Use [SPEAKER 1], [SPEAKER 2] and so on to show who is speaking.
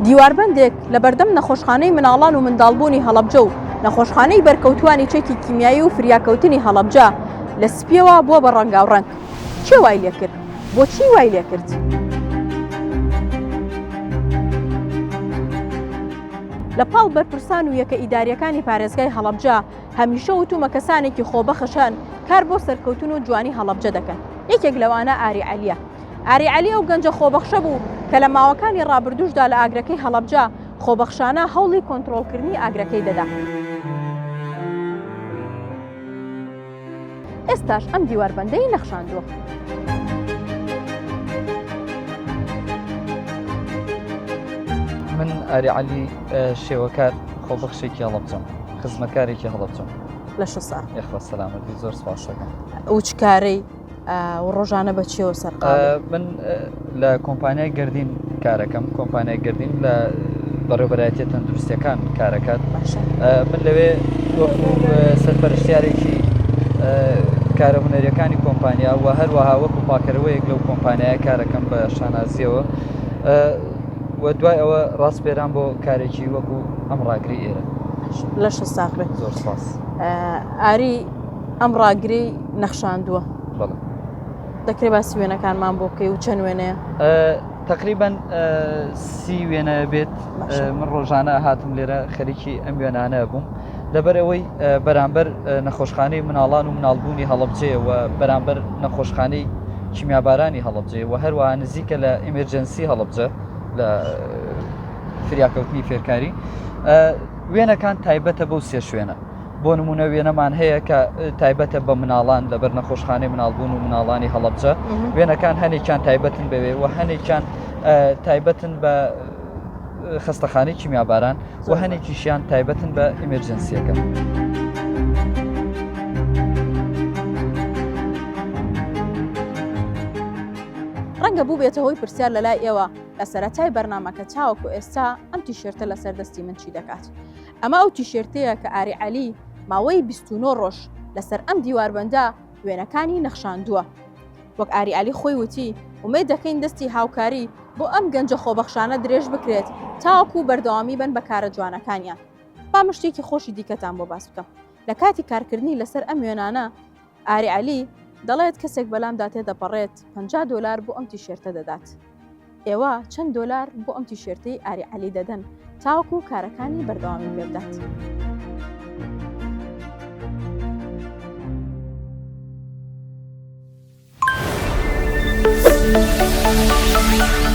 [SPEAKER 1] دیواربەندێک لە بەردەم نەخۆشخانەی مناڵان و منداڵبوونی هەڵەبجە و نەخۆشخانەی بەرکەوتووانی چەکی کیمیایی و فریاکەوتنی هەڵەبجە لە سپییەوە بووە بە ڕەنگاوڕەنگ. کێ وای لێکرد؟ بۆچی وای لێکرد؟ لە پاڵ بەرپرسان و یەکە ئیدارییەکانی پارێزگای هەڵەبجە هەمیشە وتومە کەسانێکی خۆبەخش هەن کار بۆ سەرکەوتن و جوانی هەڵەبجە دەکەن یەکێک لەوانە ئاری عەلیە ئاری عەلی ئەو گەنجە خۆبەخشە بوو کە لە ماوەکانی ڕابردووشدا لە ئاگرەکەی هەڵەبجە خۆبەخشانە هەوڵی کۆنترۆڵکردنی ئاگرەکەی دەدا. ئێستاش ئەم دیواربەندەی نەخشاندووە.
[SPEAKER 2] من ئاری عەلی شێوەکار خۆبەخشێکی هەڵەبجەم خزمەتکارێکی هەڵەبجەم
[SPEAKER 1] لەشە ساغ
[SPEAKER 2] یەخوا سەلامەتی زۆر سپاس دەکەم
[SPEAKER 1] و چ کارەی و ڕۆژانە بە چیەوە سەرقاڵی؟
[SPEAKER 2] من لە کۆمپانیای گەردین کارەکەم کۆمپانیای گەردین لە بەڕێوبەرایەتیە تەندروستیەکان کارەکات من لەوێ وەکو سەرپەرشتیارێکی کارە هونەریەکانی کۆمپانیا و هەروەها وەکو پاکەرەوەیەک لەو کۆمپانیایە کارەکەم بە شانازیەوە و دوای ئەوە ڕاستپێران بۆ کارێکی وەکو ئەم ڕاگری ئێرە
[SPEAKER 1] لەشە ساغ بێت
[SPEAKER 2] زۆر سپاس
[SPEAKER 1] ئاری ئەم ڕاگری نەخشاندووە
[SPEAKER 2] بەڵێ
[SPEAKER 1] دەکرێت باسی وێنەکانمان بۆ بکەی و چەند وێنەیە؟
[SPEAKER 2] تقریبا سی وێنە بێت من ڕۆژانە هاتم لێرە خەریکی ئەم وێنانە بووم لەبەر ئەوەی بەرامبەر نەخۆشخانەی مناڵان و مناڵبوونی هەڵبجێ و بەرامبەر نەخۆشخانەی کیمیابارانی هەڵبجێ و هەروەها نزیکە لە emergency هەڵبجە لە فریاکەوتنی فێرکاری وێنەکان تایبەتە بەو سێ شوێنە بۆ نمونە وێنەمان هەیە کە تایبەتە بە مناڵان لەبەر نەخۆشخانەی مناڵبوون و مناڵانی هەڵەبجە وێنەکان هەنێکیان تایبەتن بەوێ و هەنێکیان تایبەتن بە خەستەخانەی کیمیاباران و هەنێکیشیان تایبەتن بە emergency ەکە.
[SPEAKER 1] ڕەنگە بووبێتە هۆی پرسیار لە لای ئێوە لە سەرەتای بەرنامەکە تاوەکو ئێستا ئەم تیشێرتە لەسەر دەستی من چی دەکات. ئەمە ئەو تیشێرتەیە کە ئاری عەلی ماوەی 29 ڕۆژ لەسەر ئەم دیواربەندە وێنەکانی نەخشاندووە. وەک ئاری عەلی خۆی وتی، ئومێد دەکەین دەستی هاوکاری بۆ ئەم گەنجە خۆبەخشانە درێژ بکرێت تاوەکو بەردەوامی بن بە کارە جوانەکانیان. با من شتێکی خۆشی دیکەتان بۆ باس بکەم. لە کاتی کارکردنی لەسەر ئەم وێنانە، ئاری عەلی دەڵێت کەسێک بەلامدا تێدەپەڕێت 50 دۆلار بۆ ئەم تیشێرتە دەدات. ئێوە چەند دۆلار بۆ ئەم تیشێرتەی ئاری عەلی دەدەن تاوەکو کارەکانی بەردەوامی پێبدات؟ Thank you.